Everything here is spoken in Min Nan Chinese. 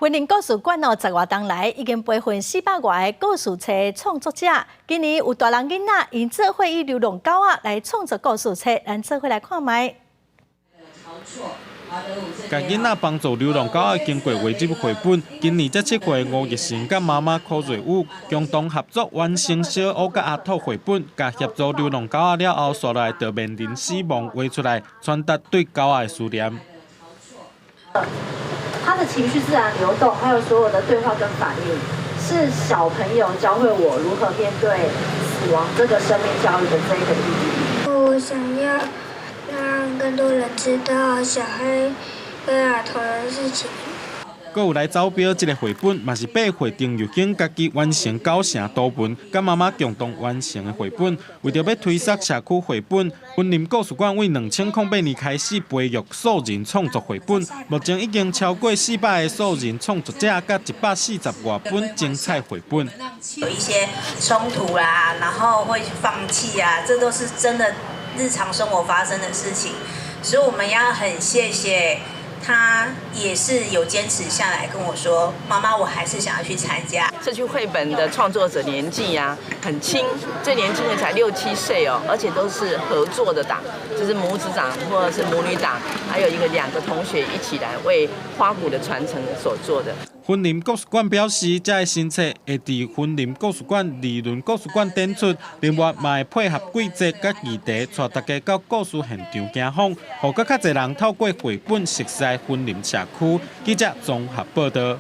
雲林故事館哦，十外冬來已經培訓400外個故事冊創作者。今年有大人囡仔𪜶做伙以流浪狗仔來創作故事冊，咱做伙來看覓。共囡仔幫助流浪狗仔經過畫入繪本，今年才7歲吳日成佮媽媽柯瑞宇共同合作完成小烏佮阿兔繪本，共協助流浪狗仔了後，紲來就面臨死亡畫出來，傳達對狗仔的思念。他的情緒自然流動，還有所有的對話跟反應，是小朋友教會我如何面對死亡這個生命教育的這個意義。我想要讓更多人知道小黑跟阿兔的事情。閣有來走標這个繪本，嘛是8歲丁又興家己完成九成圖文，佮媽媽共同完成的繪本。為著欲推捒社區繪本，雲林故事館為2008年開始培育素人創作繪本，目前已經超過400個素人創作者，佮140外本精彩繪本。有一些衝突啦，然後會放棄啊，這都是真的日常生活發生的事情，所以我們要很謝謝。他也是有堅持下來跟我說：“媽媽，我還是想要去參加。” 社區繪本的創作者年紀呀很輕，最年輕的才六七歲哦，而且都是合作的檔，就是母子檔或者是母女檔，還有一個兩個同學一起來為花鼓的傳承所做的。雲林故事館表示，這个新冊會佇雲林故事館、二崙故事館展出，另外嘛會配合季節佮議題，帶大家到故事現場行訪，予閣較濟人透過繪本熟悉雲林社區。記者綜合報道。